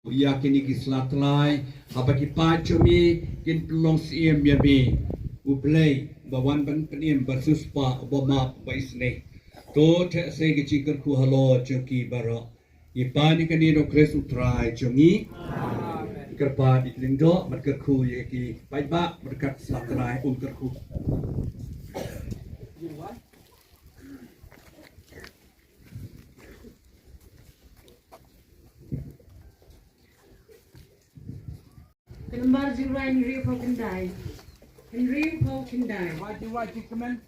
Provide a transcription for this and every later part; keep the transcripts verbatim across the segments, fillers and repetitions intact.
Ïa kine ki sla trai, haba ki paid jong me kin pynlong syiem ïa me, U Blei ba wan ban pynim, ba siewspah, ba map, ba isynei. To theh sei ka jingkyrkhu halor jong ki baroh. Ngi pan ïa kane da U Khrist U Trai jong ngi. Kyrpad ïa ki lyngdoh bad kyrkhu ïa ki paidbah bad ryngkat sla trai un kyrkhu. Ka nambar jingrwai hynriewphew khyndai. Hynriewphew khyndai. Wai, wai, comment.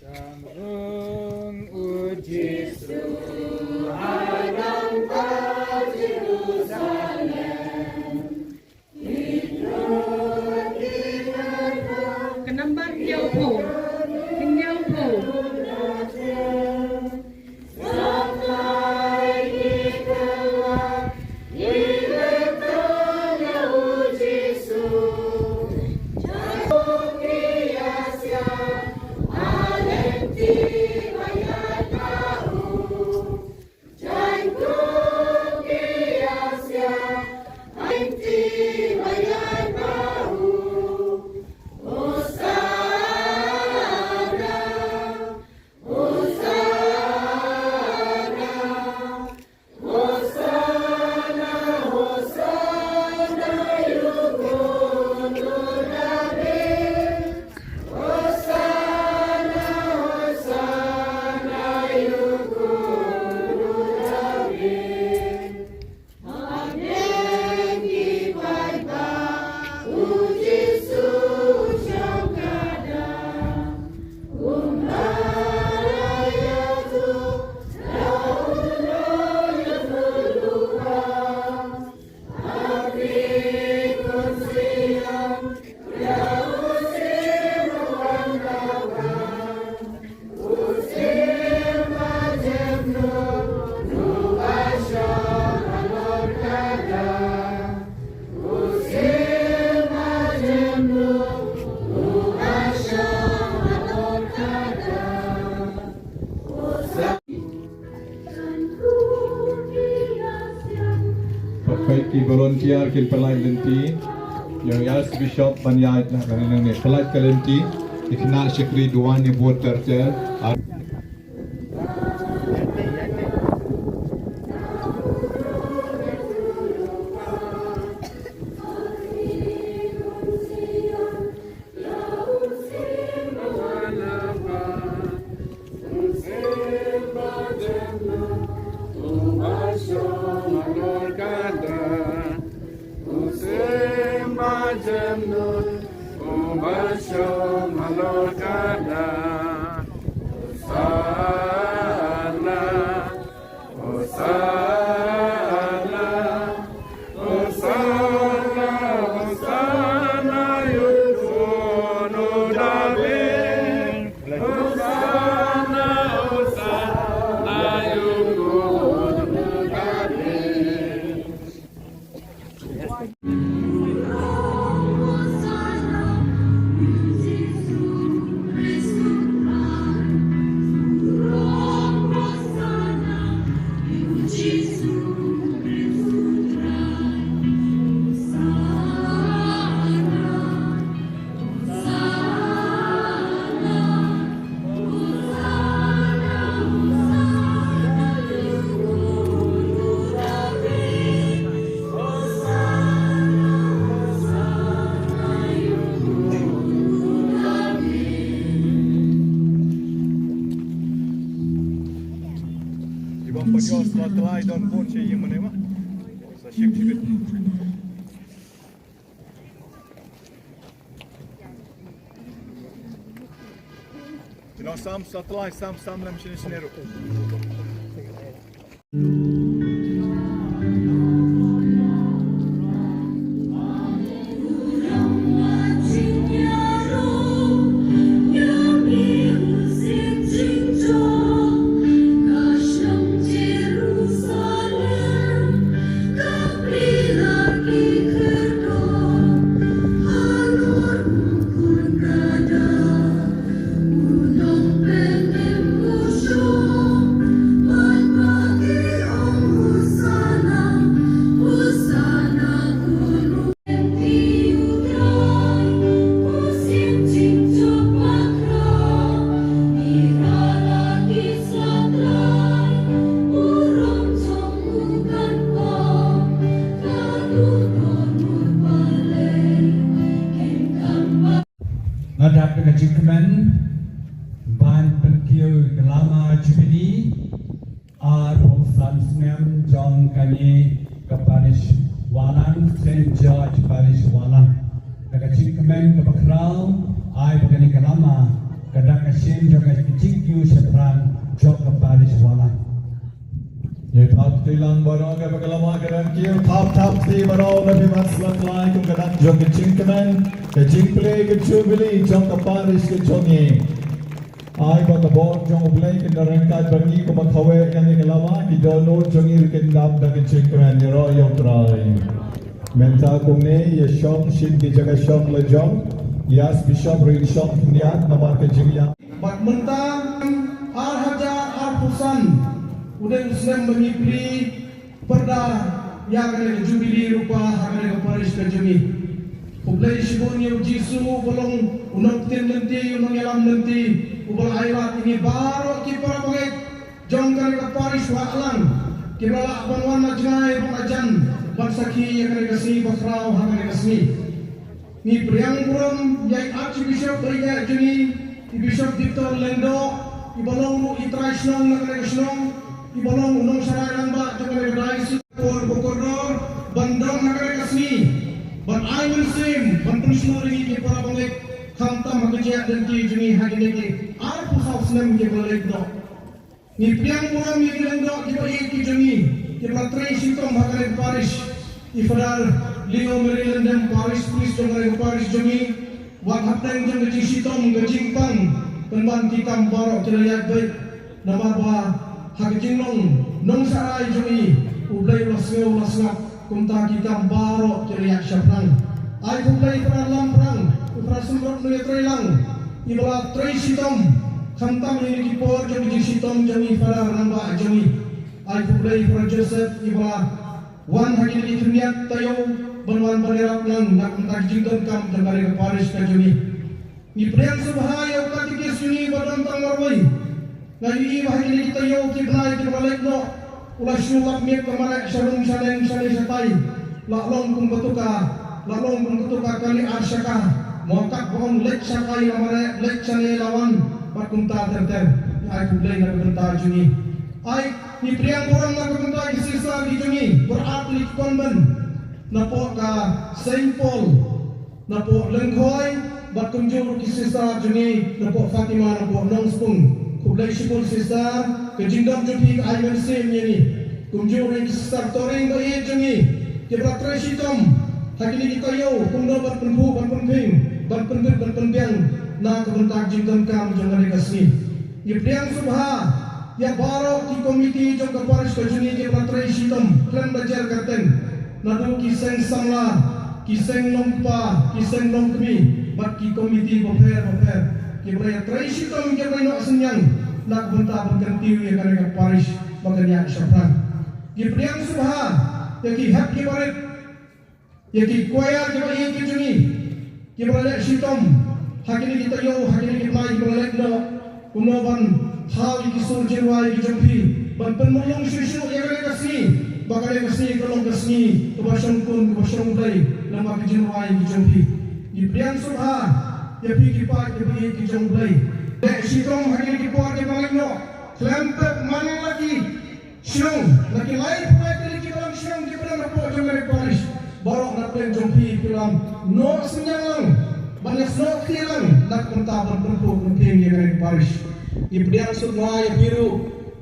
Kan rung u Jisu ha nongpop Jerusalem. Ka nambar hynñiewphew. Hynñiewphew. Peit ki volunteer kin pynlait lynti. Ïa u Archbishop ban ïaid na ka nang ne pynlait ka lynti. Ki khynnah shakri duwan ïa bud ter ter. Hosanna, Hosanna, Hosanna, Hosanna, ïa u khun u Dabid. Hosanna, Hosanna, ïa u khun u Dabid. Ibang pagos la telai don pun che yim mane ma. Sa ship ship. Ki nongsam sa tlai sam sam lem shane shane ruh. Men ban pynkiew ka lama Jubilee arphew san snem jong kane ka parish Walang, Saint George Parish Walang. Da ka jingkmen kaba khraw, ai ba kane ka lama ka dang ka shin jong ka jingkiew shaphrang jong ka parish Walang. Ïa thap kti lang baroh, ka ba ka lama ka dang kiew, thap thap kti baroh, na phi mat slam lai kum ka dang jong ka jingkmen, ka jingplie ka Jubilee jong ka parish ka jong ngi. Ai ba ka bor jong U Blei kin da ryngkat bad ngi, kumba kawei ïa kane ka lama ki dohnud jong ngi ruh kin dap da ka jingkmen. Ïaroh ïa U Trai. Mynta kumne ïa shong sha ki jaka shong la jong, ïa Bishop ruh in shong khyndiat namar ka jingïa. Bad mynta ar hajar arphew san, u dei u snem ba ngi plie pyrda ïa kane ka Jubilee rupa ha kane ka parish ka jong ngi. Khublei shibun ïa U Jisu uba long u nongpyntip lynti, u nongïalam lynti, uba la ai lad ïa ngi baroh ki para bangeit jong kane ka parish Walang, kiba la lah ban wan na jngai bad na jan ban sakhi ïa kane ka sngi bakhraw ha kane ka sngi. Ngi pdiang burom ïa i Archbishop ba ïeit jong ngi, i Bishop Victor Lyngdoh, iba long ruh i trai shnong na kane ka shnong, iba long u nongsharai rangbah jong kane ka diocese. Por ba kordor ban don ha kane ka sngi, ban ai mynsiem, ban pynshlur ïa ngi ki para bangeit, khamtam ha ka jingïaid lynti jong ngi ha kine ki arphew saw snem kiba la leit noh. Ngi pdiang burom ïa ki lyngdoh kiba ïeit ki jong ngi, kiba la trei shitom ha kane ka parish. I Father Leo Mary Lyngdoh, parish priest jong kane ka parish jong ngi, wat hapdeng jong ka jingshitom ka jingpang, pynban ki kam baroh ki la ïaid beit. Namar ba ha ka jinglong nongsharai jong ngi, U Blei u la sngew u la sngap. Kumta ki kam baroh ki la ïaid shaphrang. Ai khublei ïa u Father Lamphrang, u Father Symrut Nongïatreilang, iba la trei shitom, khamtam ha kine ki por jong ka jingshitom jong i Father rangbah jong ngi. Ai khublei ïa u Father Joseph, iba la wan ha kine ki khyndiat taïew ban wan ban ïarap lang na ka bynta ka jingdonkam jong kane ka parish ka jong ngi. Ngi pdiang sngewbha ïa u katikis jong ngi ba don tang marwei. Nga ïohi ba ha kine ki taïew ki bnai kiba la leit noh, u la shu lap miet la mareh sha rum sha neng sha neng sha tai. La long kum ka tuka, la long kum ka tuka kali ar shaka. Mo kat ba ong leit sha kai la mareh, leit sha ne la wan, bad kumta ter ter. Ngi ai khublei na ka bynta jong ngi. Ai, ngi pdiang burom na ka bynta ki sister ki jong ngi, ba ar tylli ki convent. Napoh ka Saint Paul, napoh Lyngkhoi, bad kumjuh ruh ki sister jong ngi napoh Fatima, napoh Nongspung. Khublei shibun sister, ka jingdon jong phi ka ai mynsiem ïa ngi. Kumjuh ruh ki sister Toring ba ïeit jong ngi, kiba la trei shitom ha kine ki taïew, kumno ban pynphuh, ban pynphing, ban pynbit, ban pynbiang na ka bynta ka jingdonkam jong kane ka sngi. Ngi pdiang sngewbha ïa baroh ki komiti jong ka parish ka jong ngi kiba la trei shitom khlem da jer kyrteng, naduh ki seng samla, ki seng nongkpa, ki seng nongkmie, bad ki komiti bapher bapher kiba la ïatrei shitom, kiba la ïoh synñiang na ka bynta ban kyntiew ïa kane ka parish ba kan ïaid shaphrang. Ngi pdiang sngewbha ïa ki hep ki barit, ïa ki choir kiba ïeit ki jong ngi, kiba la leh shitom ha kine ki taïew, ha kine ki bnai kiba la leit noh, kumno ban thaw ïa ki sur jingrwai ki jong phi, ban pynmulung shuh shuh ïa kane ka sngi, ba kane ka sngi ka long ka sngi kaba shongkun, kaba shong Blei lem bad ki jingrwai ki jong phi. Ngi pdiang sngewbha ïa phi ki paid kiba ïeit ki jong Blei. Leh shitom ha kine ki por kiba la leit noh, khlem pep man la ki shnong, na ki laiphew lai tylli ki balang shnong kiba don hapoh jong kane ka parish. Baroh na pdeng jong phi phi la noh synñiang lang, ban ïasnoh kti lang na ka bynta ban pynphuh pynphieng ïa kane ka parish. Ngi pdiang sngewbha ïa phi ruh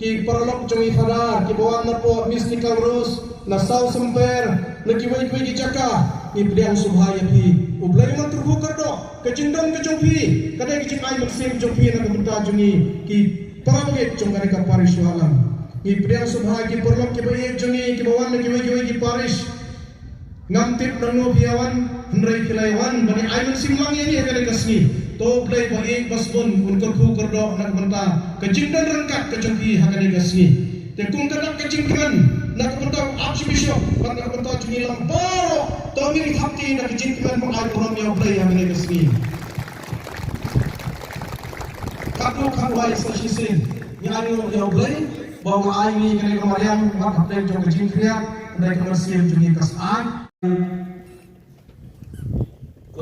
ki paralok jong i Father kiba wan napoh Mystical Rose, na South Samper, na kiwei kiwei ki jaka. Ngi pdiang sngewbha ïa phi. U Blei un kyrkhu kyrdoh ka jingdon ka jong phi, ka dei ka jingai mynsiem jong phi na ka bynta jong ngi ki para bangeit jong kane ka parish Walang. Ngi pdiang sngewbha ki paralok kiba ïeit jong ngi kiba wan na kiwei kiwei ki parish. Ngam tip nangno phi ïa wan, hynrei phi la ïa wan ban ïa ai mynsiem lang ïa ngi ha kane ka sngi. To Blei ba ïeit ba sbun un kyrkhu kyrdoh na ka bynta ka jingdon ryngkat ka jong phi ha kane ka sngi. Te kum ka dak ka jingkmen na ka bynta u Archbishop bad na ka bynta jong ngi lang baroh, to ngin ïa thap kti na ka jingkmen ban ai burom ïa U Blei ha kane ka sngi. Katno katwai sa shisien ngi ai nguh ïa U Blei ba u la ai ngi kane ka mariang bad hapdeng jong ka jingkhriat, hynrei ka mynsiem jong ngi ka sa ai.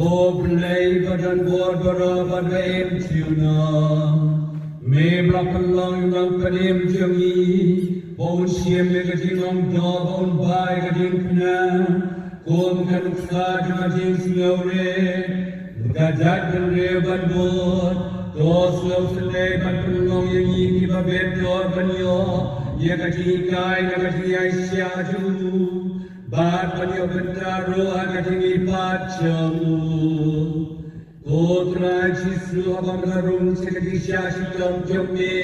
Ko Blei ba don bor baroh bad ba im junom, me ba la pynlong ïa u nongpynim jong ngi ba un shim ïa ka jinglong doh, ba un bai ïa ka jingpynah kum ka nuksa jong ka jingsngewrit, ka jaitbynriew ban bud. To sngewsynei ban pynlong ïa ngi kiba bit doh ban ïoh ïa ka jinghikai na ka jingïaishah jong u, bad ban ïoh bynta ruh ha ka jingmihpat jong u. Ko Trai Jisu, haba me la rung sha ka jingshah shitom jong me,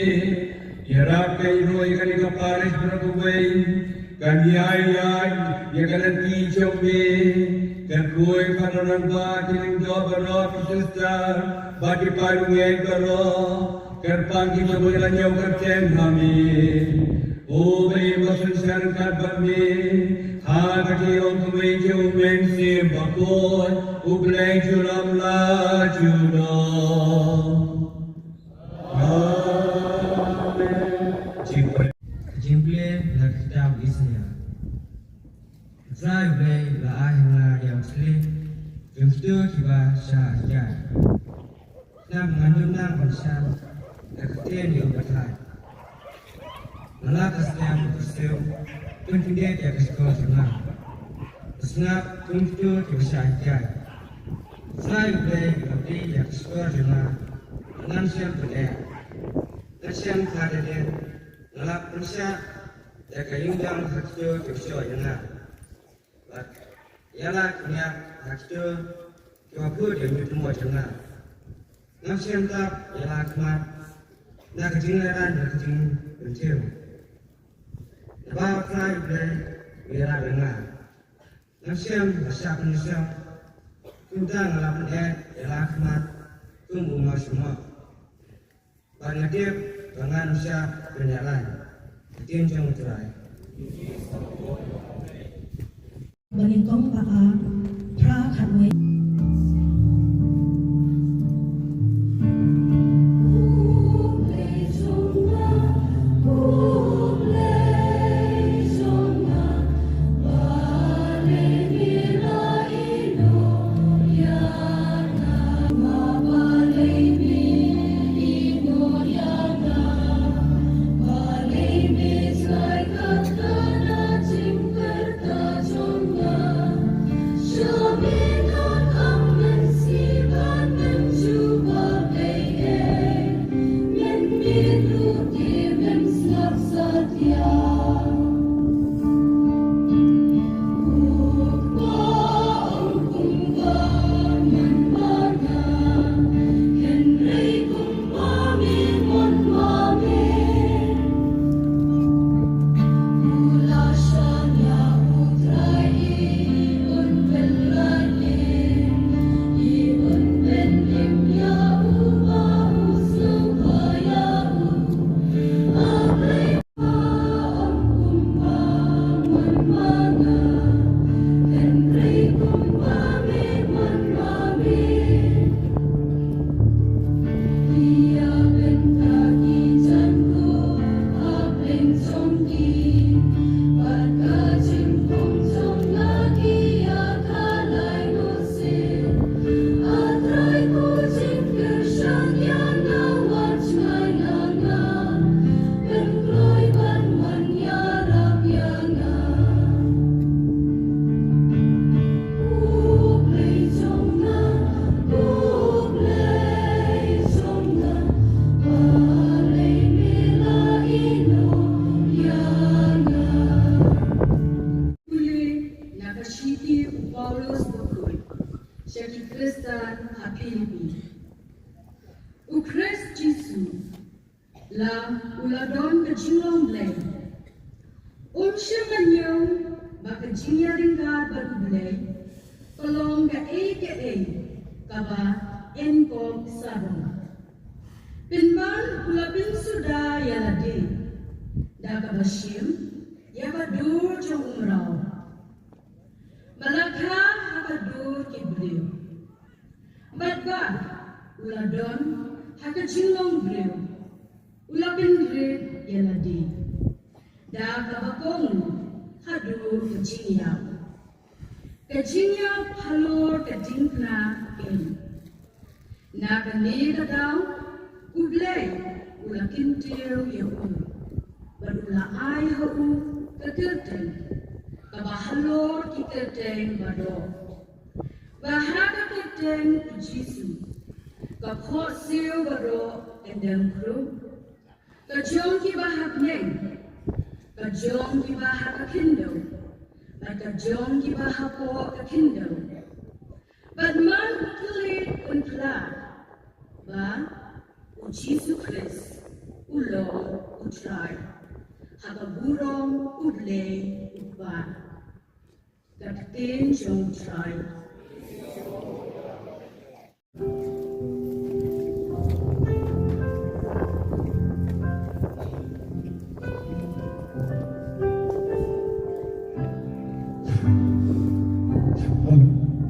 ïarap keiñ ruh ïa kane ka parish baroh kawei, kan ïaid ïaid ïa ka lynti jong me. Kan khuid Father Rangbah, ki lyngdoh baroh, ki sister bad ki paid bangeit baroh, kyrpang ki jong me la ñiew kyrteng ha me. U Blei ba synshar ryngkat bad me ha ka jingïaid kawei jong u Mynsiem Bakhuid, U Blei junom la junom. Amen. Jingpyllait. Jingpyllait na ka kitab Isaïah. Trai Blei la ai ha nga ïa u thylliej jong kito kiba shah hikai. Ngan ym nang ban shah da ka ktien ïa u pathai. Nga la ka snem u kyrsiang, pynkyndit ïa ka shkor jong nga. Sngap kum kito kiba shah hikai. Trai Blei la plie ïa ka shkor jong nga. Ngan shem pyneh. Ngan shem kha da dien. Nga la pynshah ïa ka ïingdang ha kito kiba shoh ïa nga. Bad ïa la khmat ha kito kiba phut ïa u ñiuhmot jong nga. Ngam shym tap ïa la khmat na ka jinglehrain bad ka jingpyntiew. Naba U Trai U Blei u ïarap ïa nga. Ngam shym la shah pynshong, kumta nga la pyneh ïa la khmat kum u mawshynmoh. Bad nga tip ba ngan ym shah pynïaid laiñ. Ka ktien jong U Trai. Ba nyngkong ba ar, phra khatwei. Pule na ka shithi u Paulus bakhuid sha ki Khristan ha Philippi. U Khrist Jisu la u la don ka jinglong Blei. Um shym la ñiew ba ka jingïaryngkat bad U Blei ka long kaei kaei kaba yn kok sarong. Pynban u la pynsuda ïa lade da kaba shim ïa ka dur jong u mraw, ba la kha ha ka dur ki briew. Bad ba u la don ha ka jinglong briew, u la pynrit ïa lade da kaba kohnguh haduh ka jingïap, ka jingïap halor ka diengphna Na kane ka daw, U Blei u la kyntiew ïa u, bad u la ai ha u ka kyrteng kaba halor ki kyrteng baroh. Ba ha ka kyrteng U Jisu, ka khohsiew baroh kan dem khrup, ka jong kiba ha bneng, ka jong kiba ha ka khyndew, bad ka jong kiba hapoh ka khyndew. Bad man u klet un kla ba U Jisu Khrist u long U Trai, ha ka burom U Blei U Kpa. Ka ktien jong U Trai.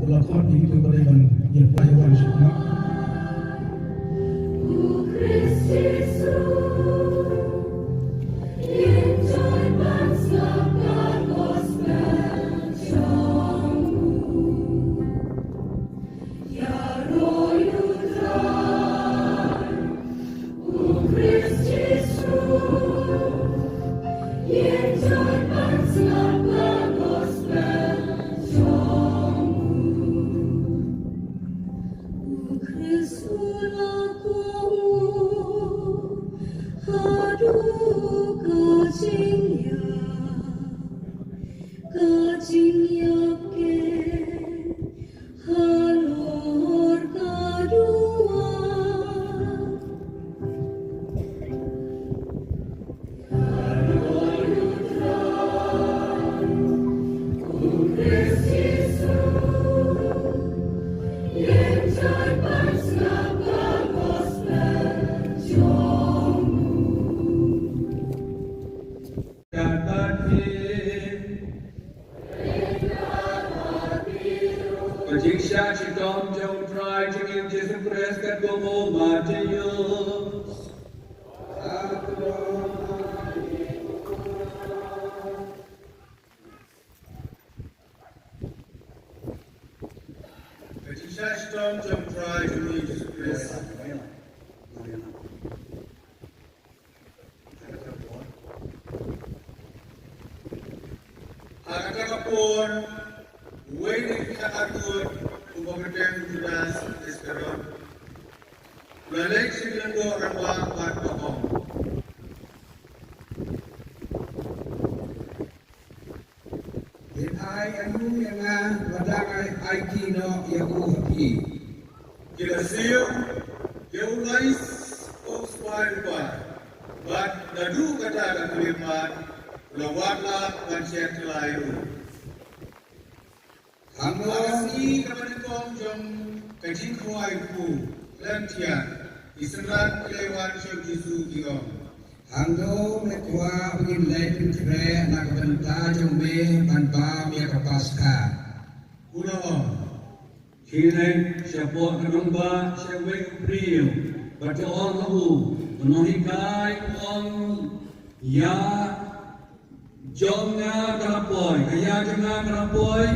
Ula khot ïa kitu ba dei ban ïa pynlong wan sha khmat. Ka jingïap ken halor ka duwan. Ka jingshah shitom jong U Trai jong ngi U Jisu Khrist katkum u Mathaios. Ka jingshah shitom jong U Trai jong ngi U Jisu Khrist. Ha kata ka por, uwei na ki khatar ngut, uba kyrteng u Judas Iskariot, u la leit sha ki lyngdoh rangbah bad u ong, Phin ai aïu ïa nga ba dang ai aiti noh ïa u ha phi? Ki la siew ïa u lai spah u spah rupa, bad naduh kata ka khyllipmat u la wad lah ban shet khlaiñ ruh. Hangno ha ka sngi kaba nyngkong jong ka jingkhawai kpu khlem thiah, ki synran ki la wan sha u Jisu ki ong, Hangno me kwah ba ngin leit pynkhreh na ka bynta jong me ban bam ïa ka Paskha? U la ong, Phin leit shapoh ka nongbah sha uwei u briew bad to ong ha u, U Nonghikai u ong ïa jong nga ka la poi, ka ïa jong nga ka la poi,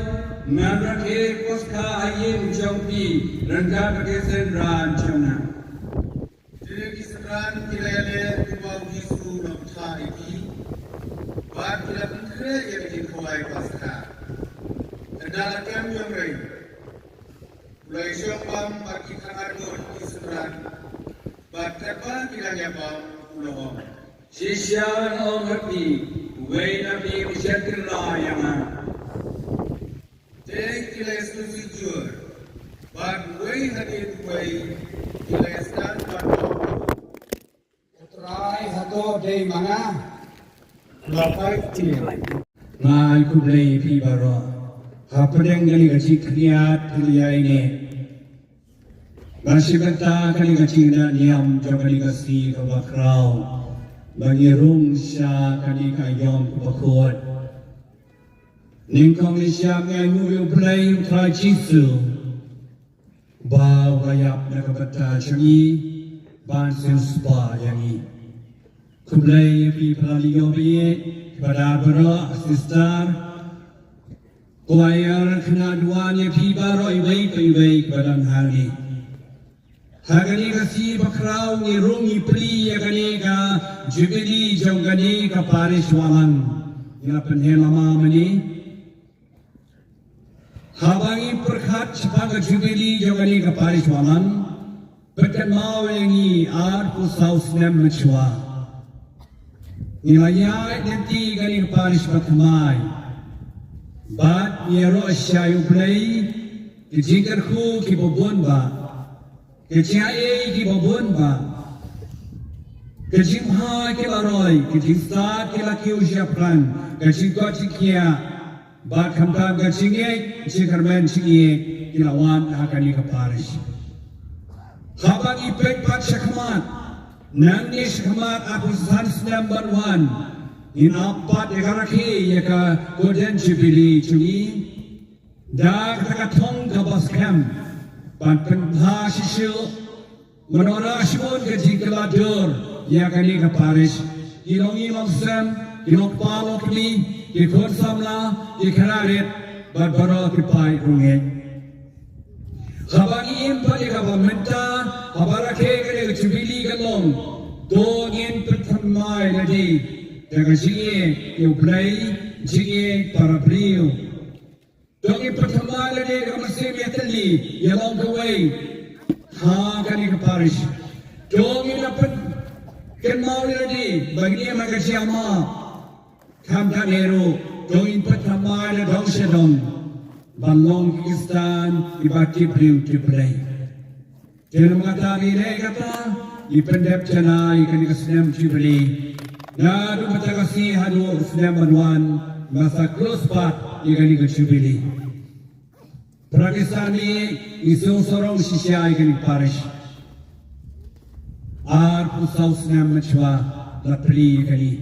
ngan rakhe Paskha ha ïing jong phi ryngkat bad ki synran jong nga. Te ki synran ki la ïaleh kumba U Jisu u la batai ïa ki, bad ki la pynkhreh ïa ka jingkhawai Paskha. Ynda la kem ïong rei, u la ïashong bam bad ki khatar ngut ki synran, bad katba ki dang ïa bam u la ong, Shisha nga ong ha phi, uwei na phi un shet kyrpad ïa nga. Te ki la ïasngewsih jur, bad uwei hadien uwei ki la ïasngew bad ong, U Trai hato dei ma nga? Nga ai khublei ïa phi baroh. Hapdeng kane ka jingkhynñiat phi la ïaineh. Ban sngewthuh kane ka jingdon niam jong kane ka sngi kaba khraw, ba ngi rung sha kane ka aïom kaba khuid. Nyngkong nyngkong ngi ainguh ïa U Blei U Trai Jisu, ba u la ïap na ka bynta jong ngi ban siewspah ïa ngi. Khublei ïa phi para lyoh baieit, para baroh, sister. Choir, khynnah, duh wan ïa phi baroh iwei pa iwei kiba don hangne. Ha kane ka sngi bakhraw ngi rung ngi plie ïa kane ka Jubilee jong kane ka parish Wahlang. Ngi la pynheh lama mynne. Haba ngi pyrkhat shaphang ka Jubilee jong kane ka parish Wahlang, pynban kynmaw ïa ngi arphew saw snem mynshuwa. Ngi la ïaid lynti kane ka parish ba thymmai bad ngi ïaroh shisha ïa U Blei, ki jingkyrkhu kiba bun bah, ki jingaiei kiba bun bah, ki jingbha ki la roi, ki jingstad ki la kiew shaphrang, ki jingkoit jingkhiah bad khamtam ka jingngeit jingkyrmen jingïeit ki la wan ha kane ka parish. Haba ngi peit pat shakhmat, nangne shakhmat arphew san snem ban wan, ngin ap pat ïa ka rakhe ïa ka Golden Jubilee jong ngi da kata ka thong kaba skhem ban pynbha shisha, ban wanrah shibun ka jingkylla dur ïa kane ka parish. Ki longïing longsem, ki longkpa longkmie, ki khun samla, ki khynnah rit bad baroh ki paid riewngeit. Haba ngi im pat ïa kaba mynta, haba rakhe kane ka Jubilee ka long, to ngin pynthymmai lade da ka jingïeit ïa U Blei, jingïeit para briew. To ngin pynthymmai lade da ka mynsiem ïatylli ïalong kawei ha kane ka parish. To ngin ïa pynkynmaw ïa lade ba ngin ïa mad ka jingïamap. Khamtam eh ruh, to ngin pynthymmai na dong sha dong ban long ki Khristan kiba tip briew tip Blei. Te namar kata ngi leh kata, ngi pyndep janai ïa kane ka snem Jubilee. Naduh mynta ka sngi haduh snem ban wan, ngin sa close pat ïa kane ka Jubilee. Para Khristan, ngi sngewsarong shisha ïa kane ka parish. Arphew saw snem mynshuwa la plie ïa kane.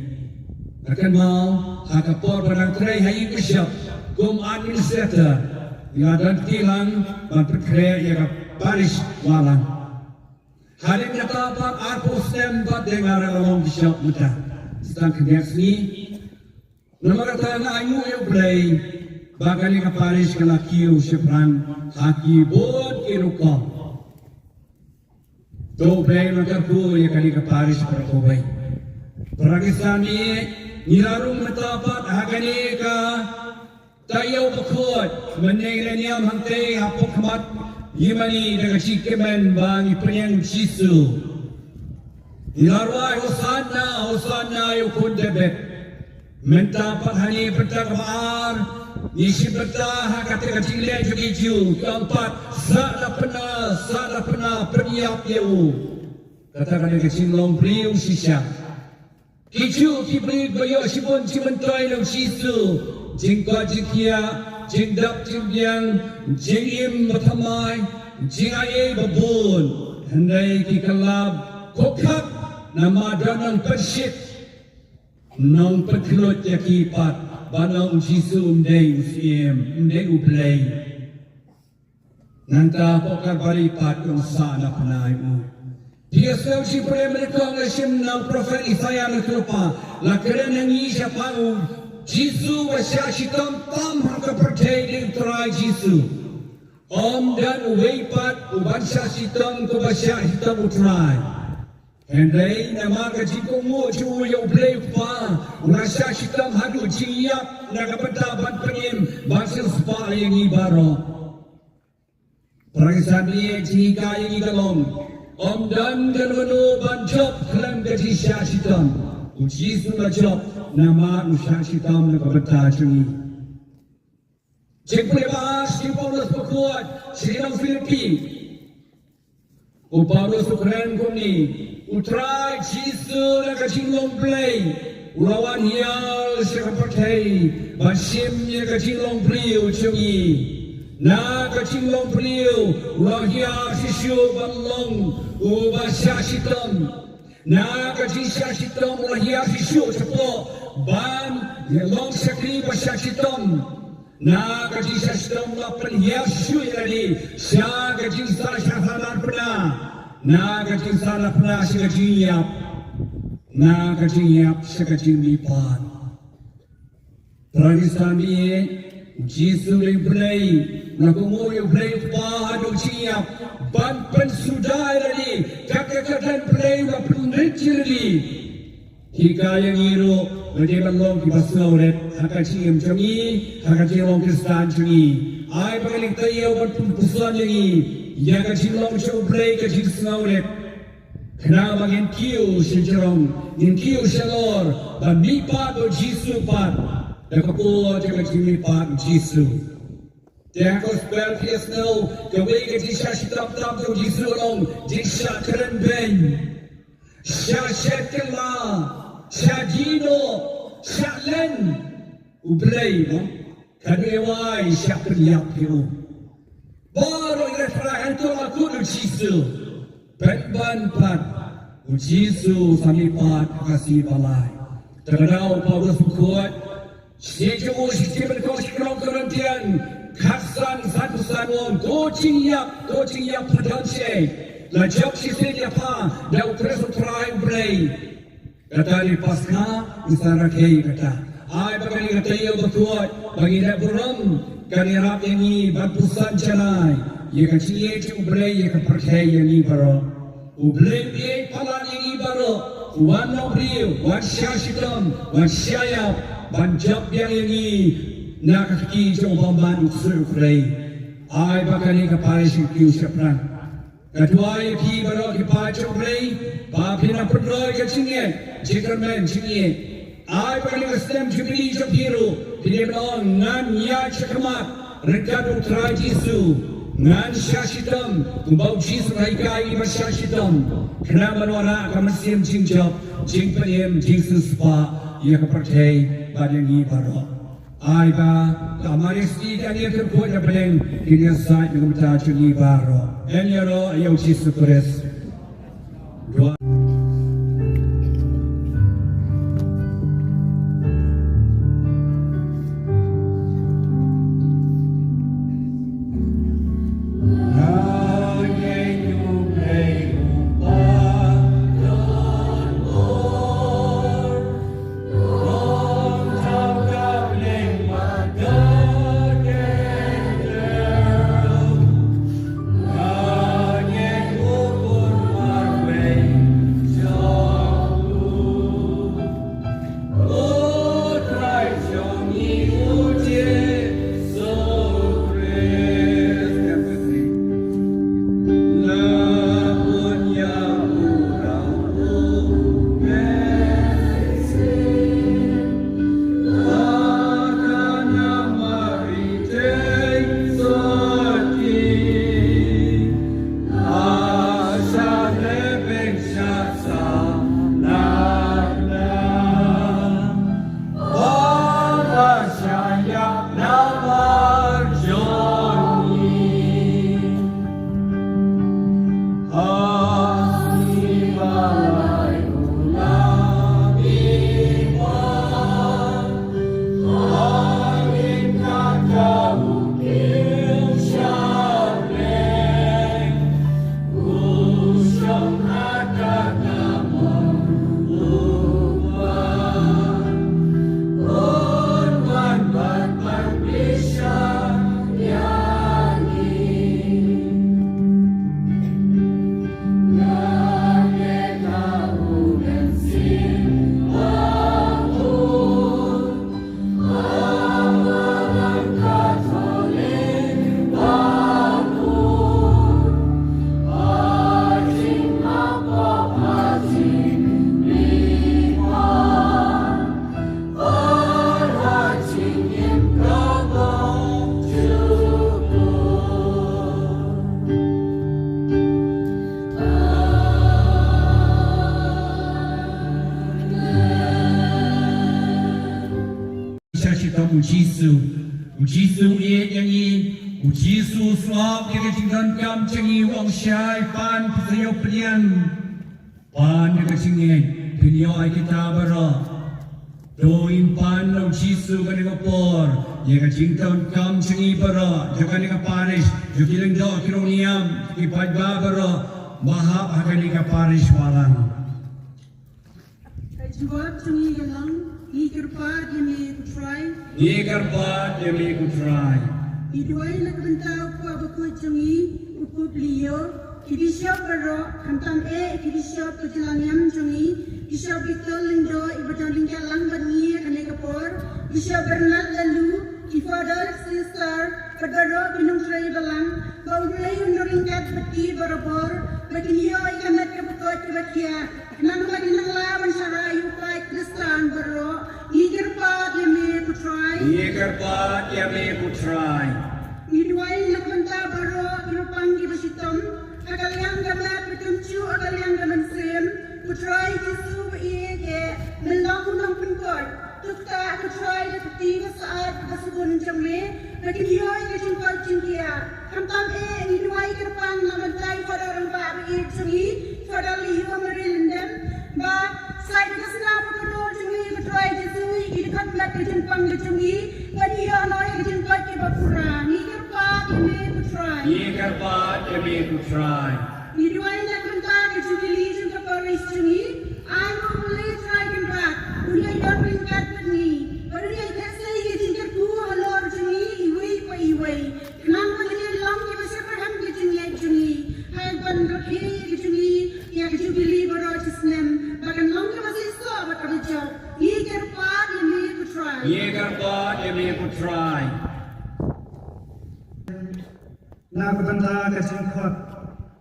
Nga kynmaw ha ka por ba dang trei ha ïing bishop kum administrator, nga dang kti lang ban pynkhreh ïa ka parish Wahlang. Hadien kata pat arphew snem pat te nga la long bishop mynta. Sa tang khyndiat sngi. Namar kata nga ainguh ïa U Blei ba kane ka parish ka la kiew shaphrang ha ki bun ki rukom. To U Blei un kyrkhu ïa kane ka parish baroh kawei. Para Khristan, ngi la rung mynta pat ha kane ka taïew bakhuid, mynne ngi la niam hangtei hapoh khmat ïingmane da ka jingkmen ba ngi pynïeng Jisu. Ngi la rwai Hosanna, Hosanna ïa u khun David. Mynta pat hangne bynta kaba ar, ngi shim bynta ha kata ka jingleh jong ki Jiw, ki ong pat, sah na pynah, sah na pynah, pynïap ïa u. Kata ka dei ka jinglong briew shisha. Ki Jiw ki briew ba ïoh shibun jingmyntoi na u Jisu, jingkoit jingkhiah, jingdap jingbiang, jingim ba thymmai, jingaiei ba bun. Hynrei ki kylla khopkhat namar don nongpynshit, nongpynkhluit ïa ki pat, ba ong u Jisu um dei u Syiem, um dei U Blei. Nangta hapoh Kalbari pat ki ong sah na pynah ïa u. Phi ïohsngew shi pule mynnyngkong la shim na u prophet Isaiah na u lypa, la kren ha ngi shaphang u Jisu uba shah shitom tam ha ka pyrthei, dei U Trai Jisu. Ym don uwei pat uban shah shitom kum uba shah shitom U Trai. Hynrei namar ka jingkohnguh jong u ïa U Blei U Kpa, u la shah shitom haduh jingïap na ka bynta ban pynim, ban sngewspah ïa ngi baroh. Para Khristan, ïa jinghikai ïa ngi ka long, ym don kano kano ban jop khlem ka jingshah shitom. U Jisu u la jop namar u shah shitom na ka bynta jong ngi. Jingpule ba ar sha u Paulus bakhuid sha ki nong Philippi. U Paulus u kren kumne, U Trai Jisu na ka jinglong Blei u la wan hiar sha ka pyrthei ban shim ïa ka jinglong briew jong ngi. Na ka jinglong briew u la hiar shisha ban long uba shah shitom. Na ka jingshah shitom u la hiar shisha shapoh ban long shakri ba shah shitom. Na ka jingshah shitom u la pynhiar shisha ïa lade sha ka jingsah shah narphna. Na ka jingsah narphna sha ka jingïap. Na ka jingïap sha ka jingmihpat. Para Khristan, ïa Jisu lei Blei, la kohnguh ïa u Blei u Kpa ha u jingïap ban pynsuda ïa lade, kat ka kyrdan Blei ba pynrit ïa lade. Hikai ïa ngi ruh ba dei ban long kiba sngewrit ha ka jingim jong ngi, ha ka jinglong Khristan jong ngi. Ai ba kane ka taïew ban pynpuson ïa ngi ïa ka jinglong jong u Blei ka jingsngewrit. Khnang ba ngin kiew sha jrong, ngin kiew shalor ban mihpat bad u Jisu pat da ka por jong ka jingmihpat u Jisu. Te ha ka gospel phi ïohsngew kawei ka jingshah shitom tam jong u Jisu, u ong, jingshah kren beiñ, shah shet kylla, shah jingduh, shah len. U Blei, mo, ka dei wai shah pynïap ïa u. Baroh ïa u trai hangto la kut u Jisu. Pynban pat u Jisu sa mihpat ha ka sngi ba lai. Te ka daw Paulus u kut, shi jong u shi jingpynkhot shi krong Korintian khatsan, sanphew san, u ong, ko jingïap, ko jingïap pha don shaei? La jop shisien ïa pha da u Khrist u Trai U Blei? Kata dei Paskha, ngi sa rakhe ïa kata. Ai ba kane ka taïew bakhuid ba ngi dep burom kan ïarap ïa ngi ban puson janai ïa ka jingïeit jong U Blei ïa ka pyrthei, ïa ngi baroh. U Blei u ïeit palat ïa ngi baroh, u wan nongbriew, wan shah shitom, wan shah ïap ban jop biang ïa ngi na ka kti jong u bymman, u ksuid u khrei. Ai ba kane ka parish ka kiew shaphrang. Ka duwai ïa phi baroh ki paid jong U Blei ba phin nang pynroi ka jingngeit, jingkyrmen, jingïeit. Ai ba kane ka snem Jubili jong phi ruh phin ïa ong, ngan ïaid shakhmat ryngkat U Trai Jisu, ngan shah shitom kumba U Jisu u la hikai ïa ngi ban shah shitom, khnang ban wanrah ka mynsiem jingjop, jingpynim, jingsiewspah ïa ka pyrthei bad ïa ngi baroh. Ai ba ka Mari Siti, ka Niam Kyrkhu na pdeng, kin ïasaid na ka bynta jong ngi baroh. Yn ïaroh ïa U Jisu Khrist. Dua. Shah shitom u Jisu. U Jisu u ïeit ïa ngi. U Jisu u sngap ïa ka jingdonkam jong ngi, u ong, shai, pan, phi sa ïoh pdiang. Pan ïa ka jingngeit, phin ïoh ïa kita baroh. To ngin pan na u Jisu kane ka por ïa ka jingdonkam jong ngi baroh, jong kane ka parish, jong ki lyngdoh, ki rong niam, ki paidbah baroh ba hap ha kane ka parish Balang. Ka jubab jong ngi ka long, Ngi kyrpad ïa me ko Trai. Ngi kyrpad ïa me ko Trai. Ngi duwai na ka bynta u kpa bakhuid jong ngi, u Pope Leo, ki bishop baroh, khamtam eh ki bishop ka jylla niam jong ngi, Bishop Victor Lyngdoh, i ba don ryngkat lang bad ngi ha kane ka por, Bishop Bernard Laloo, ki father, sister, bad baroh ki nongtrei balang, ba U Blei un ryngkat bad ki barabor, ba kin ïoh ïa ka met kaba koit kaba khiah. Nang ba kin nang la ban shah rai ïa u paid Khristan baroh, ngi kyrpad ïa me ko Trai. Ngi kyrpad ïa me ko Trai. Ngi duwai na ka bynta baroh ki ba pang ki ba shitom ha ka liang ka met, ba kumjuh ha ka liang ka mynsiem. Ko Trai Jisu ba ïeit, men long u nongpynkoit. To ktah ko Trai da ka kti ba syaid ba sbun jong me, ba kin ïoh ïa ka jingkoit jingkhiah. Khamtam eh ngi duwai kyrpang na ka bynta i Father Rangbah ba ïeit jong ngi, Father Leo Mary Lyngdoh, ba sa ïa ka snam ka doh jong ngi ko Trai Jisu, ïa ki dkhot met ka jingpang ka jong ngi, ba ngi ïoh noh ïa ka jingkoit kaba pura. Ngi kyrpad ïa me ko Trai. Ngi kyrpad ïa me ko Trai. Ngi duwai na ka bynta ka Jubilee jong ka parish jong ngi. Ai ba U Blei Trai Kynrad un ïai don ryngkat bad ngi, bad un ïai theh sei ïa ka jingkyrkhu halor jong ngi iwei pa iwei. Khnang ba ngin long kiba shyrkhei ha ka jingngeit jong ngi, haba ngi rakhe ïa ka jong ngi ïa ka Jubilee baroh shi snem, ba kan long kaba seisoh bad kaba jop. Ngi kyrpad ïa me ko Trai. Ngi kyrpad ïa me ko Trai. Na ka bynta ka jingkhot,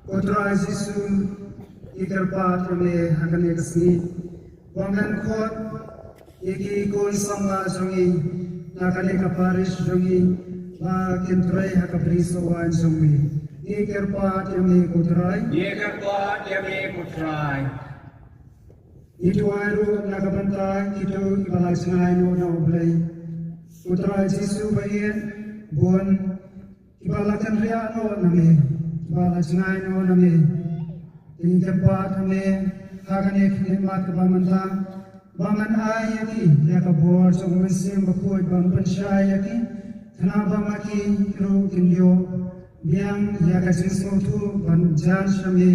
ko Trai Jisu, ngi kyrpad ïa me ha kane ka sngi, ba men khot ïa ki khun samla jong ngi na kane ka parish jong ngi, ba kin trei ha ka bri sohwaiñ jong me. Ngi kyrpad ïa me ko Trai. Ngi kyrpad ïa me ko Trai. Ngi duwai ruh na ka bynta kito kiba la jngai noh na U Blei, ko Trai Jisu ba ïeit, bun kiba la kynriah noh na me, kiba la jngai noh na me. Ngi kyrpad ha me ha kane ka khlieh mat kaba mynta, ba men ai ïa ki ïa ka bor jong U Mynsiem Bakhuid ban pynshai ïa ki, khnang ba ma ki ruh kin ïoh biang ïa ka jingsngewthuh ban jan sha me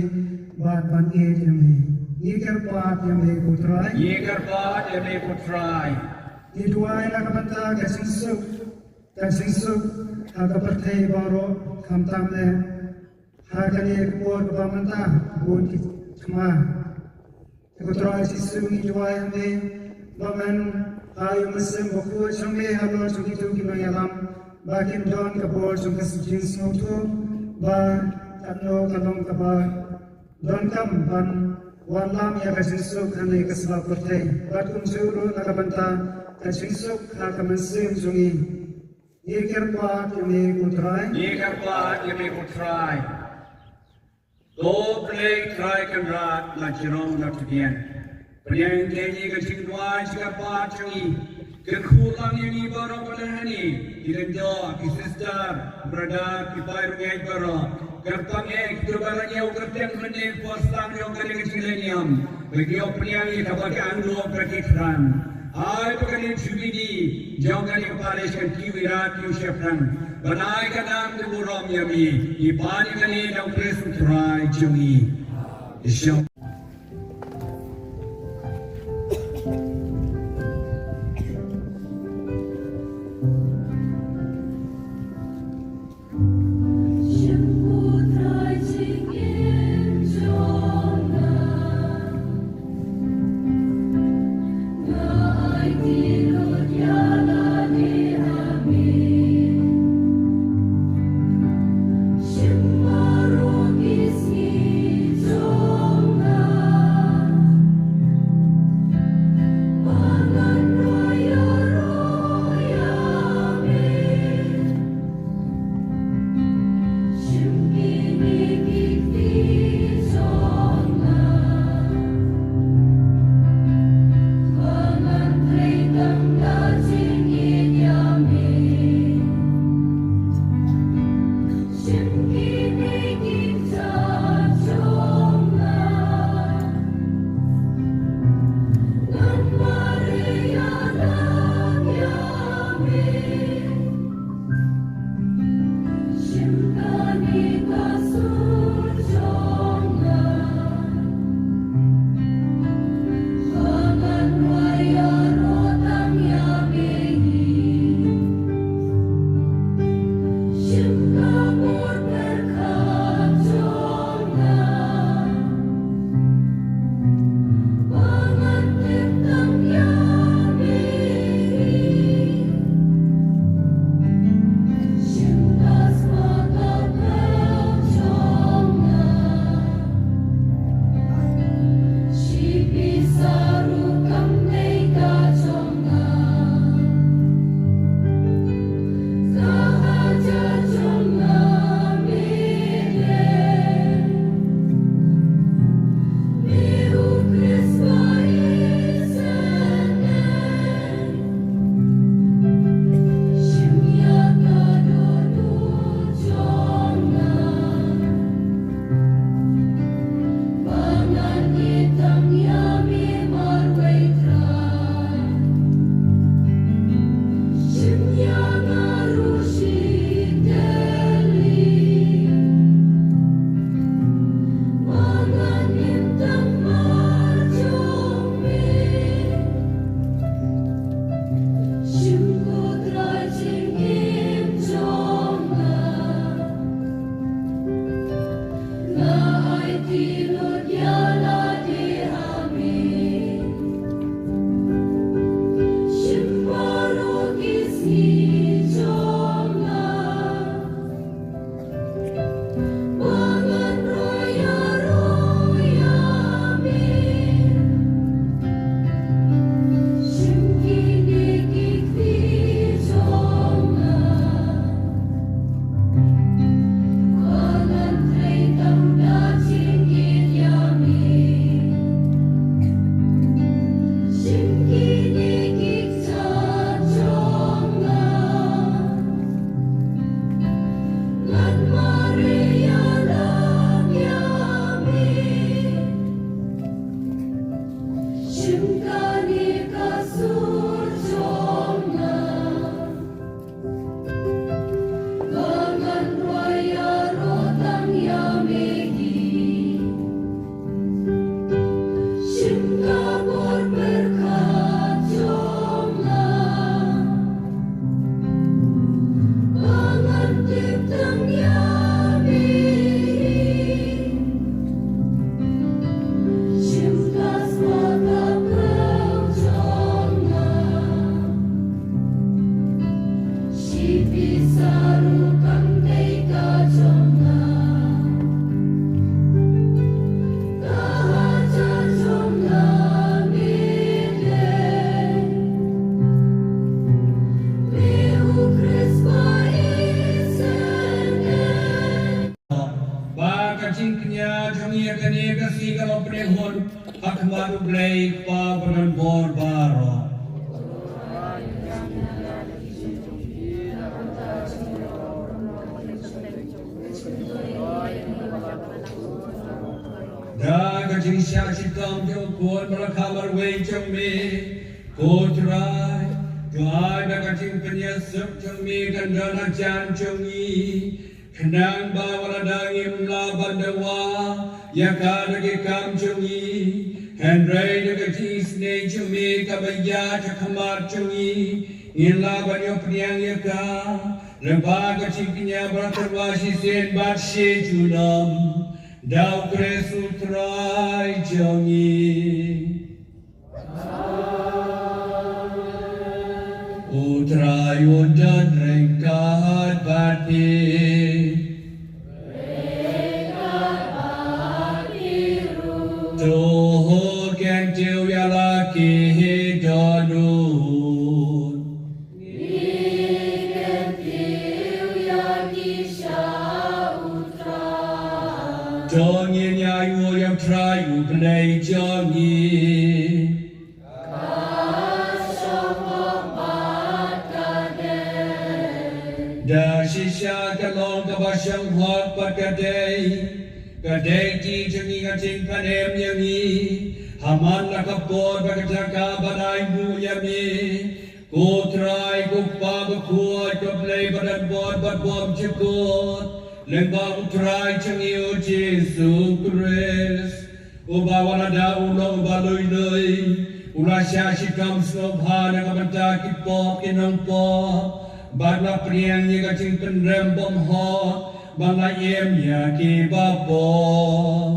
bad ban ïeit ïa me. Ngi kyrpad ïa me ko Trai. Ngi kyrpad ïa me ko Trai. Ngi duwai na ka bynta ka jingsuk, ka jingsuk ha ka pyrthei baroh, khamtam eh ha kane ka por kaba mynta, bun ki thma. Ko Trai Jisu, ngi duwai ha me ba men ai U Mynsiem Bakhuid jong me halor jong kito ki nongïalam, ba kin don ka bor jong ka jingsngewthuh, ba katno ka long kaba donkam ban wallam ïa ka jingsuk ha kane ka sla pyrthei. Bad kumjuh ruh na ka bynta ka jingsuk ha ka mynsiem jong ngi. Ngi kyrpad ïa me ko Trai. Ngi kyrpad ïa me ko Trai. Ko Blei Trai Kynrad, la jrong na pdiang. Pdiang ïa kane ka jingduwai jingkyrpad jong ngi. Kyrkhu lang ïa ngi baroh ba don hangne, ki lyngdoh, ki sister, brother, ki paidbah baroh. Kyrpang eh kito ba la ñiew kyrteng mynne por sdang jong kane ka jingleh niam, ba ki ïoh pdiang ïa kaba ki angnud ba ki kren. Ai ba kane ka Jubilee jong kane ka parish kan kiew ïarap kiew shaphrang, ban ai ka nam ka burom ïa me. Ngi pan ïa kane da U Khrist U Trai jong ngi. Shalom. Shim kane ka sur jong nga. Ba ngan rwai ïaroh tang ïa me hi. Shim ka bor pyrkhat jong nga. Ba ngan tip tang ïa me hi. Shim ka sma ka phew jong nga. Shi pisa ruh kam dei ka jong nga. Ka hajar jong nga me dei. Me u Khrist ba isynei. Ba ka jingkñia jong ngi ha kane ka sngi ka long pynhun ha khmat U Blei Kpa badonbor baroh. Da ka jingshah shitom jong u Khun bad la kha marwei jong me, ko Trai, to ai ba ka jingpynïasuk jong me kan don hajan jong ngi. Khnang ba wat lada ngim lah ban dawa ïa ka da ki kam jong ngi, hynrei da ka jingisynei jong me kaba ïaid ha khmat jong ngi, ngin lah ban ïoh pdiang ïa ka lyngba ka jingkñia ba la tyrwa shisien bad shi junom, da U Khrist U Trai jong ngi. U Trai un don ryngkat bad phi. To kyntiew ïa la ki dohnud. To ngin ïa ïoh ïa U Trai U Blei jong ngi. Da shisha ka long kaba shong hok bad ka dei, ka dei ki jong ngi ka jingpynim ïa ngi. Ha man la ka por bad ka jaka ban ai nguh ïa me, ko Trai, ko Kpa bakhuid, ko Blei badonbor bad bymjukut, lyngba U Trai jong ngi U Jisu Khrist. Uba wat lada u long uba lui lui, u la shah shitom sngewbha na ka bynta ki pop ki nongpop, bad la pdiang ïa ka jingpynrem bymhok ban la im ïa kiba pop.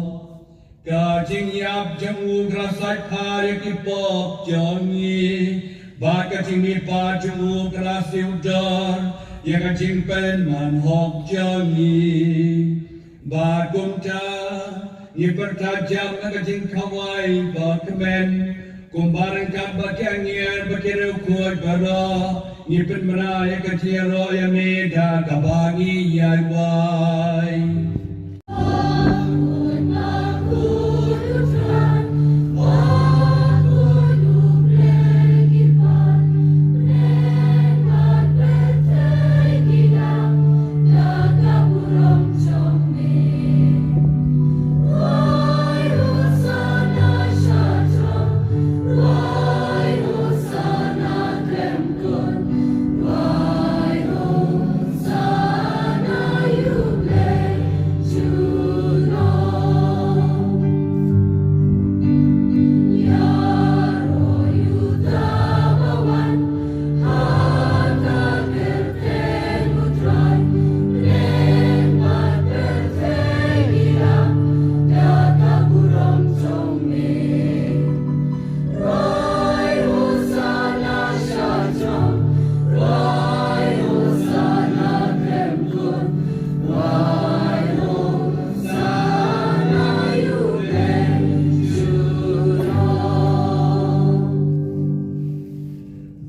Ka jingïap jong u ka la sait phar ïa ki pop jong ngi, bad ka jingmihpat jong u ka la siew dor ïa ka jingpynman hok jong ngi. Bad kumta ngi pyrta jam na ka jingkhawai ba kmen, kumba ryngkat bad ki angel bad ki riewkhuid baroh, ngi pynbna ïa ka jingïaroh ïa me da kaba ngi ïai wai.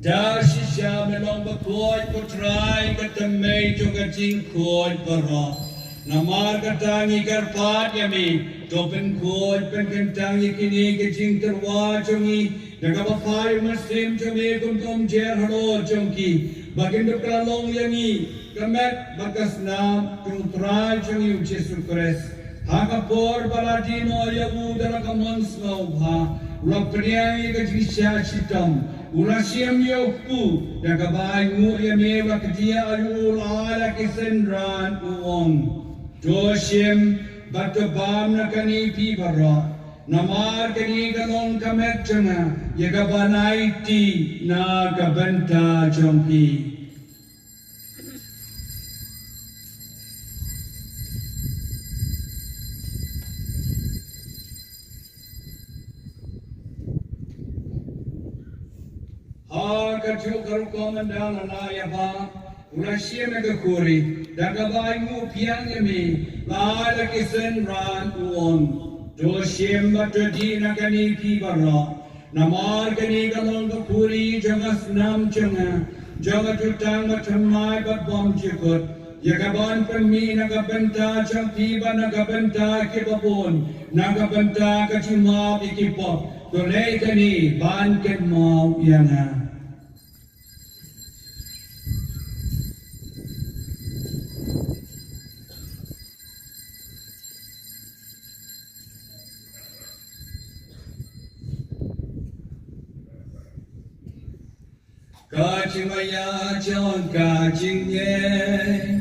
Da shisha me long bakhuid ko Trai, ka thymmei jong ka jingkhuid baroh. Namar kata ngi kyrpad ïa me, to pynkhuid pynkyntang ïa kine ki jingtyrwa jong ngi da kaba phai u mynsiem jong me kum ka umjer halor jong ki, ba kin dup kylla long ïa ngi ka met bad ka snam jong u Trai jong ngi u Jisu Khrist. Ha ka por ba la die noh ïa u da la ka mon sngewbha, U la pdiang ïa ka jingshah shitom, u la shim ïa u kpu, da kaba ainguh ïa me u la kdiah ïa u, u la ai la ki synran, u ong: To shim bad to bam na kane phi baroh, namar kane ka long ka met jong nga, ïa kaban aiti na ka bynta jong phi. Ha kajuh ka rukom ynda la lah ïa ba, u la shim ïa ka khuri, da kaba ainguh pdiang ïa me, la ai la ki synran, u ong: To shim bad to dih na kane phi baroh, namar kane ka long ka khuri jong ka snam jong nga, jong ka jutang bathymmai bad bymjukut, ïa kaban pynmih na ka bynta jong phi bad na ka bynta kiba bun, na ka bynta ka jingmap ïa ki pop. To leh kane ban kynmaw ïa nga. Ka jingmaïa jong ka jingngeit.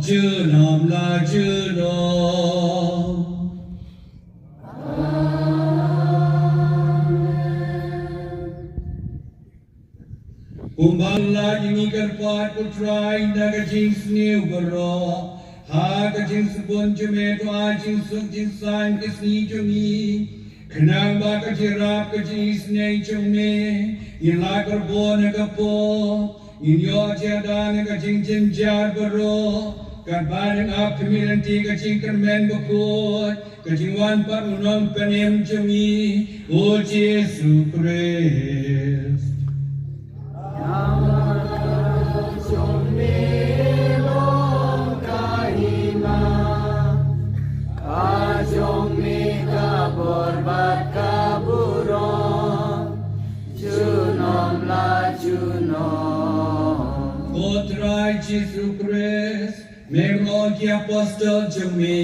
Junom la junom. Kumba la jingkyrpad, ko Trai, na ka jingsniew baroh, ha ka jingsbun jong me to ai jingsuk jingsaiñ ka sngi jong ngi, khnang ba ka jingïarap ka jingisynei jong me, ngin lah kyrpad na ka pop, ngin ïoh jingïada na ka jingjynjar baroh, katba nang ap khmih lynti ka jingkyrmen bakhuid, ka jingwan pat u Nongpynim jong ngi, u Jisu Khrist. Junom la junom. Ko Trai Jisu Khrist, me ong ki apostol jong me,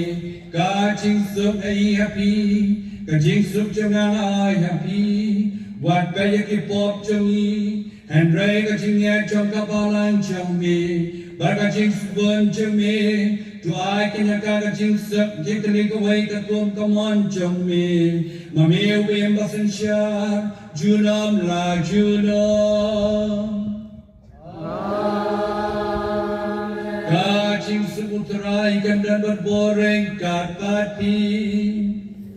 ka jingsuk nga ai ha phi, ka jingsuk jong nga nga ai ha phi. Wat peit ïa ki pop jong ngi, hynrei ka jingngeit jong ka balang jong me, bad ka jingsbun jong me, to ai ki na ka ka jingsuk, ki kane kawei ka kum ka mon jong me. Ma me u Im basynshar, junom la junom. Amen. Ka jingsuk u Trai kan don bad bor ryngkat bad phi.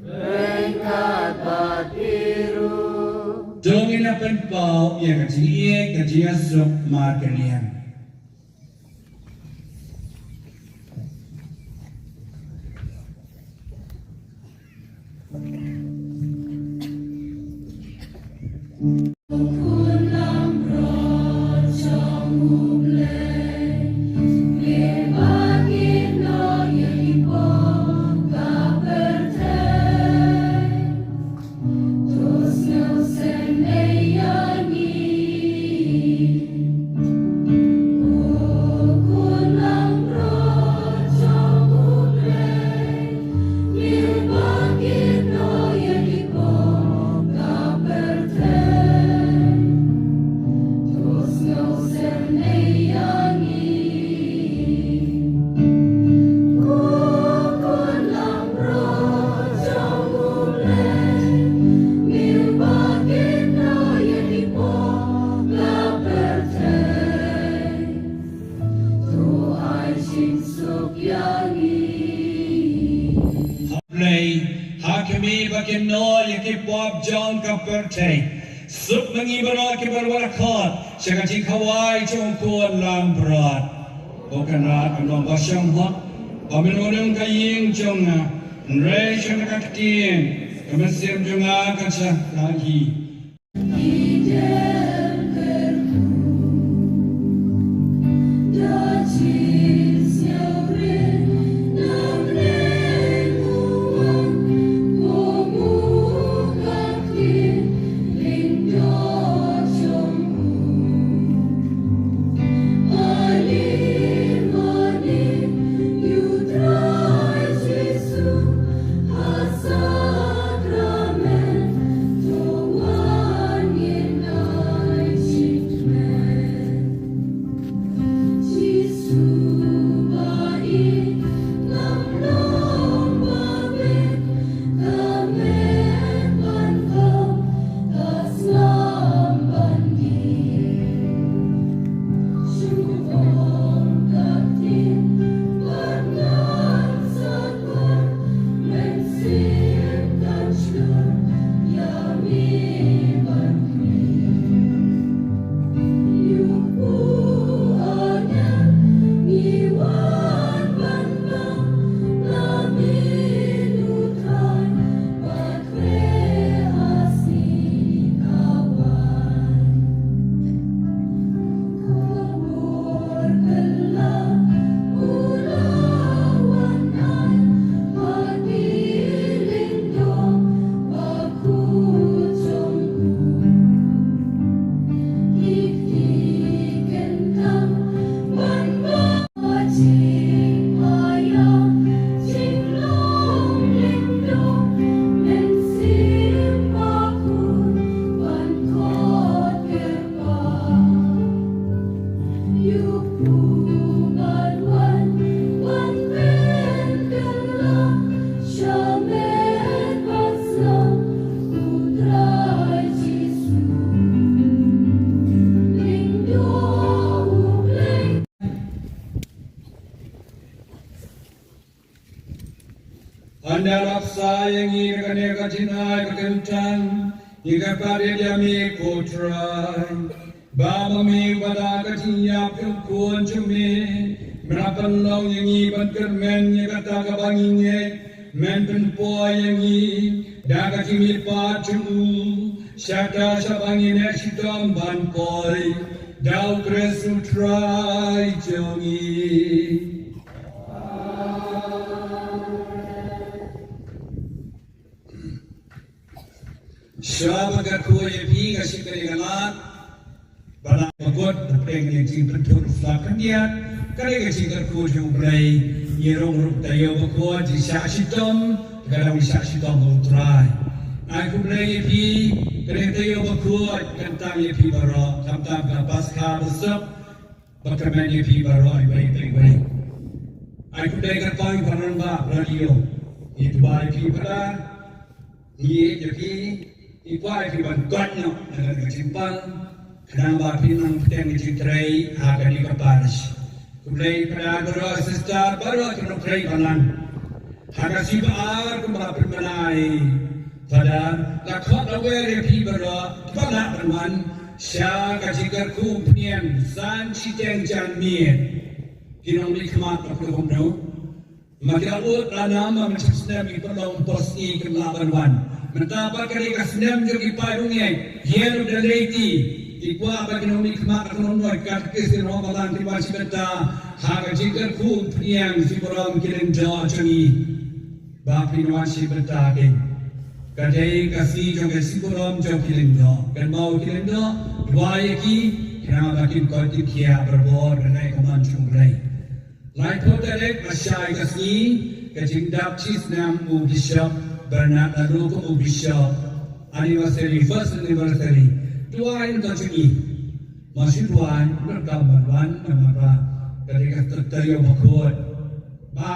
Ryngkat bad phi ruh. To ngin ïa pynpaw ïa ka jingïeit ka jingïasuk markylliang. Blei, ha khmih ba kin noh ïa ki pop jong ka pyrthei. Suk ma ngi baroh kiba la khot, Sha ka jingkhawai jong u Khun Lambrot. Ko Kynrad, ka long ba shong hok, ba men u long ka ïing jong nga. Hynrei sha ka ktien ka mynsiem jong nga ka shah hi. Ynda la pynshai ïa ngi na kane ka jingai ba kyntang, ngi kyrpad ïa me ko Trai, ba ma me uba da ka jingïap jong u Khun jong me, men pynlong ïa ngi ban kyrmen ïa kata kaba ngi ngeit, men pynpoi ïa ngi da ka jingmihpat jong u, shata shaba ngin ïashitom ban poi, da u Khrist u Trai jong ngi. Sha ba kyrkhu ïa phi ka shi kane ka lad, ba la bakut, ba pdeng ka jingpynthut u Slap Khyndiat, kane ka jingkyrkhu jong U Blei, ngi rung ruh taïew bakut, jingshah shitom, ka dang shah shitom U Trai. Ai khublei ïa phi, kane taïew bakut, kan tang ïa phi baroh, khamtam ka Paskha basuk, ba kyrmen ïa phi baroh iwei pa iwei. Ai khublei kyrpang ïa u paidbah rangbah radio. Ngi duwai ïa phi Phadar, ngi ïeit ïa phi, ngi kwah ïa phi ban koit noh na kane ka jingpang, khnang ba phin nang pynbteng ka jingtrei ha kane ka parish. Khublei Phadar baroh, sister baroh, ki nongtrei ban nang. Ha ka sngi ba ar kumba pynbna ïa Phadar, la khot la wer ïa phi baroh kiba lah ban wan sha ka jingkyrkhu umphniang san shiteng janmiet. Ki nongmihkhmat, la khot kumno? Ma ki la ud la nam, ma mynta snem ki pynlong por sngi kim lah ban wan. Mynta pat ka dei ka snem jong ki paidbah, ïa ruh da lei ti. Ki kwah ba ki nongmihkhmat, ki nongnoh, ka ki sien ho ba lan ki wan shi bynta ha ka jingkyrkhu umphniang shi burom ki lyngdoh jong ngi. Ba phin wan shi bynta kein. Ka dei ka sngi jong ka shi burom jong ki lyngdoh. Kynmaw ki lyngdoh, duwai ïa ki, khnang ba kin koit kin khiah barabor, kane ka mon jong U Blei. Laiphew tarik, ba shai ka sngi, ka jingdap shi snem u Bishop Bernard Naluh kum u Bishop. Anniversary, first anniversary. Duwai ïa ka jong ngi. Ma shu duwai, ym donkam ban wan, namar ba ka dei ka taïew bakut. Ba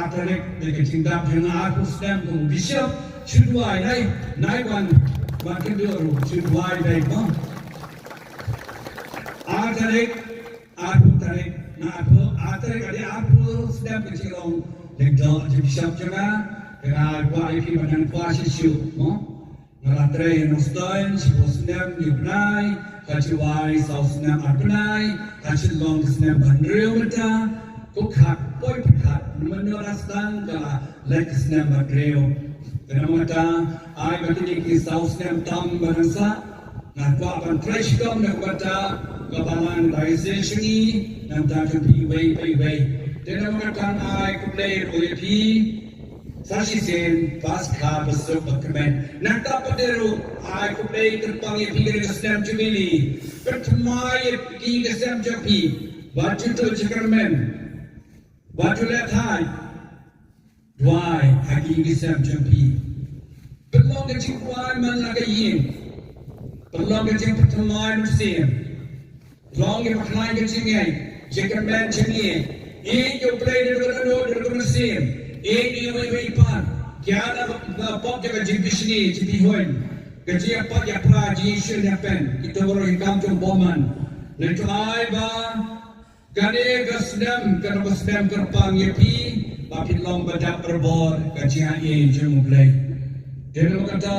ar tarik, dei ka jingdap jong nga arphew snem kum u Bishop, shu duwai, nai, nai wan, ban kynduh ruh, shu duwai dei mo. Ar tarik, arphew tarik, na arphew, ar tarik, ka dei arphew snem ka jinglong lyngdoh jong u Bishop jong nga, te nga kwah ïa phi ban nang kwah shisha, mo. Nga la trei ha Nongstoiñ shiphew snem, hynñiew bnai, Ka jingwai saw snem ar bnai, ka jinglong ka snem ba hynriew mynta, ko khak poi pyrkhat, namar nora sdang ka la leit ka snem ba hynriew. Kane mynta, ai ba kine ki saw snem tam ba dang sah, nga kwah ban trei shitom na ka bynta ka balang diocese jong ngi, na ka bynta jong phi iwei pa iwei. Te na ka bynta ai khublei ruh ïa phi, sa shisien, ba skha ba suk ba kmen. Nangta pat ruh, ai khublei kyrpang ïa phi kane ka snem Jubili. Pynthymmai ïa ki ka snem jong phi. Wat ju tuh jingkyrmen. Wat ju leh thait. Duwai ha ki ka snem jong phi. Pynlong ka jingduwai man la ka ïing. Pynlong ka jingpynthymmai mynsiem. Long ïa ka khlaiñ ka jingngeit, jingkyrmen jingngeit. Ïeit ïa U Blei da ka dohnud da ka mynsiem. Ïeit ïa iwei pa iwei. Kiar na ka pop jong ka jingbishni jingbihuiñ. Ka jingïapait ïapra jingïashun ïapen. Kita baroh ïa kam jong bymman. Leit to ai ba kane ka snem, kane ka snem kyrpang ïa phi, ba phin long ba dap barabor ka jingïeit jong U Blei. Dei na kata,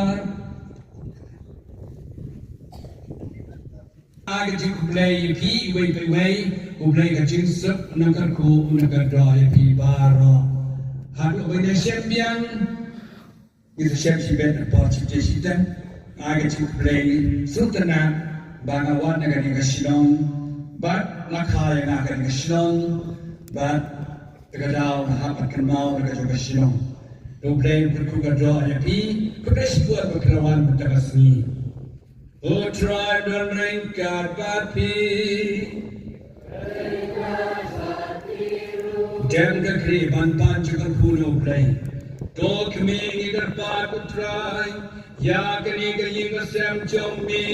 ai ka jingkhublei ïa phi iwei pa iwei, U Blei ka jingsuk, nang kyrkhu, nang kyrdoh ïa phi baroh. Haduh ba ngin ïashem biang, ngin sa shem shibit na por shiteng shiteng. Ai ka jingkhublei sngewtynnat ba nga wan na kane ka shnong, bad nga kha ïa nga kane ka shnong, bad te ka daw nga hap ban kynmaw na ka jong ka shnong. U Blei un kyrkhu kyrdoh ïa phi, khublei shibun ba phi la wan mynta ka sngi. U Trai un don ryngkat bad phi. Dem ka khri ban pan jingkyrkhu na U Blei. To khmih, ngi kyrpad, ko Trai, ïa kane ka ïing ka sem jong me,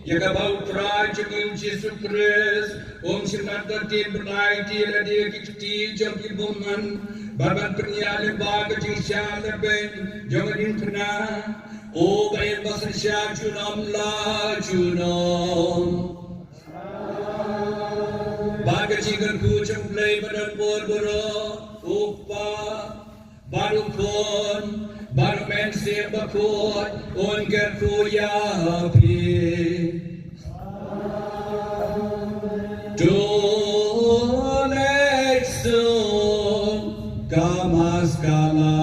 ïa kaba U Trai jong ngi U Jisu Khrist um shim ïa ka ktien bnai, ktien lade, ki kti jong ki bymman, bad ban pynïaid lyngba ka jingshah lehbeiñ jong ka diengphna. Uba ïeit ba synshar junom la junom. Bad ka jingkyrkhu jong U Blei ba don bor baroh, U Kpa, bad U Khun, bad U Mynsiem Bakhuid, un kyrkhu ïa phi. To leit suk ka Mass ka la